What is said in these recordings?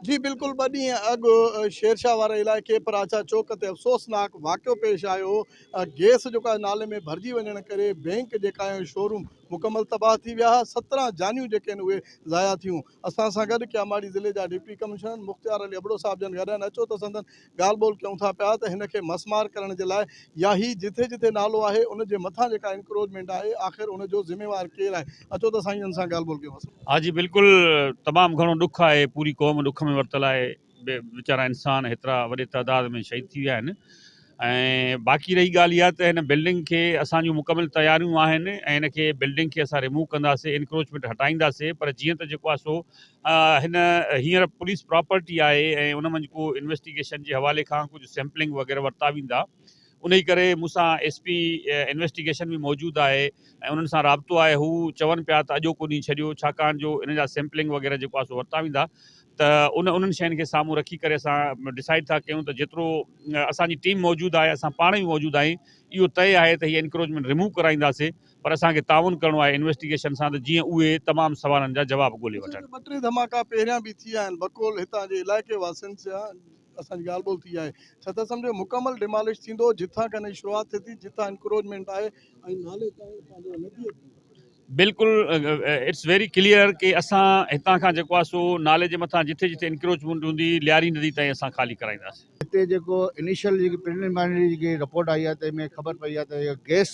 جي بلڪل ٻه ڏينهن اڳ شيرشاهه واري علائقي پراچا چوڪ تي افسوسناڪ واقعو پيش آيو هو گيس جيڪا نالي ۾ ڀرجي وڃڻ ڪري بينڪ جيڪا ۽ شوروم مڪمل تباهه ٿي ويا 17 جانيون جيڪي آهن اهي ضايع ٿيون اسان سان گڏ ڪياماڙي ضلعي جا ڊپٽي ڪمشنر مختيار علي ابڙو صاحب جن گڏ آهن اچو ته سندن ڳالهه ٻولهه ڪيون ٿا پيا ته هن کي مسمار ڪرڻ جي لاء يا هي جٿي جٿي نالو آهي ان جي مٿان جيڪا انڪروچمينٽ آهي آخر ان جو ذميوار ڪير آهي اچو ته سائين جن سان ڳالهه ٻولهه ڪيون. ها جي بلڪل تمام گهڻو ڏک آهي پوري قوم ڏک ۾ ورتل آهي ويچارا انسان هيترا وڏي تعداد ۾ شهيد ٿي ويا آهن ۽ باقي رهي ڳالهه اها ته هن بلڊنگ کي اسان جون مڪمل تياريون آهن ۽ هن کي بلڊنگ کي اسان ريموو ڪنداسي انڪروچمينٽ هٽائينداسي پر جيئن ته جيڪو آهي سو هن هينئر پوليس پراپرٽي آهي ۽ ان منجهه ڪو انويسٽيگيشن جي حوالي کان ڪجهه سيمپلنگ وغيره ورتا ويندا انهي ڪري مون سان ايس پي انويسٽيگيشن به موجود آهي ۽ انهن سان رابطو آهي هو چون پيا ته اڄوڪو ڏينهن ڇڏيو ڇاڪاڻ جو ان جا سيمپلنگ وغيره جيڪو آهي سو ورتا ويندا ته ان انهن شين کي سامهون رکي ڪري اسان ڊسائيڊ ٿا ڪيون ته جيترو اسان جي ٽيم موجود آهي اسان پاڻ به موجود آهيون اهو طئي آهي ته هي انڪروچمينٽ ريموو ڪرائينداسي پر اسان کي تعاون ڪرڻو آهي انويسٽيگيشن سان ته جيئن اهي تمام سوالن جا جواب ڳولي وٺن. ٻه ٽي ڌماڪا پهريان به ٿيا آهن بقول هتان جي علائقي واسين سان اسان جي ڳالهه ٻولهه ٿي آهي ڇا ته سمجهو مڪمل ڊمالش ٿيندو جتان کان شروعات ٿئي ٿي جتان انڪروچمينٽ آهي ۽ نالي تائين پنهنجو ندي تائين. بلڪل it's very clear ڪي اسان هتان کان جيڪو آهي سو نالي جي مٿان جٿي جٿي انڪروچمينٽ هوندي لياري ندي تائين اسان خالي ڪرائينداسين. هتي جيڪو انيشل جيڪي پريليمنري جيڪي رپورٽ آئي آهي تنهن ۾ خبر پئي آهي ته گيس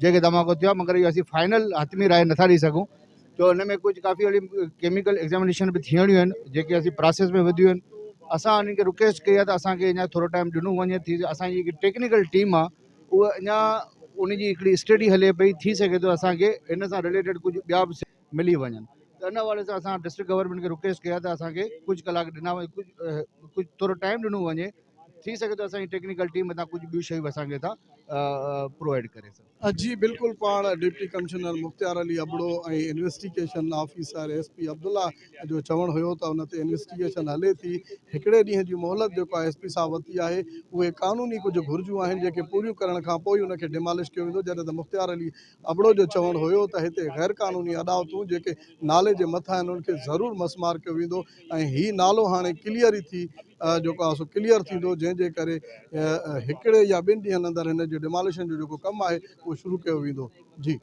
جيڪي ڌماڪو ٿيو آهي مگر اهو اسين فائنل حتمي راء نٿا ڏئي سگهون ڇو ان ۾ ڪجهه ڪافي اهڙي ڪيميڪل ايگزامينيشن به ٿيڻيون آهن جيڪي اسين پراسيس ۾ وڌيون آهن اسان انهن کي رڪويسٽ ڪئي آهي ته اسانکي اڃا ٿورو ٽائيم ڏنو وڃي ٿي اسانجي جيڪي ٽيڪنيڪل ٽيم آهي اها اڃا ان جي هڪڙي اسٽڊي هلي پئي ٿي سگهي ٿو اسانکي ان سان رليٽيڊ ڪجهه ٻيا به ملي وڃن ته ان حوالي سان اسان ڊسٽرڪٽ گورنمينٽ کي رڪويسٽ ڪئي آهي ته اسانکي ڪجهه ڪلاڪ ڏنا وڃي ڪجهه ڪجهه ٿورو ٽائيم ڏنو وڃي ٿي سگهي ٿو اسان جي ٽيڪنيڪل ٽيم هتان ڪجهه ٻيون شيون به اسان کي هتان پرووائيڊ ڪري سگهي. جي بلڪل پاڻ deputy commissioner Mukhtiar Ali Abro ۽ investigation officer S P Abdullah جو چوڻ هيو ته ان تي انويسٽيگيشن هلي ٿي هڪڙي ڏينهن جي مهلت جيڪو ايس پي صاحب ورتي آهي اهي قانوني ڪجهه گهرجون آهن جيڪي پوريون ڪرڻ کان پوء ئي ان کي ڊيمالش ڪيو ويندو جڏهن ته مختيار علي ابڙو جو چوڻ هيو ته هتي غيرقانوني اڏاوتون جيڪي نالي جي مٿان آهن ان کي ضرور مسمار ڪيو ويندو ۽ هي نالو هاڻي ڪليئر ئي ٿي جيڪو آهي سو ڪليئر ٿيندو جنهن جي ڪري هڪڙي يا ٻن ڏينهن اندر هن جي ڊماليشن جو جيڪو ڪم آهي اهو شروع ڪيو ويندو جي.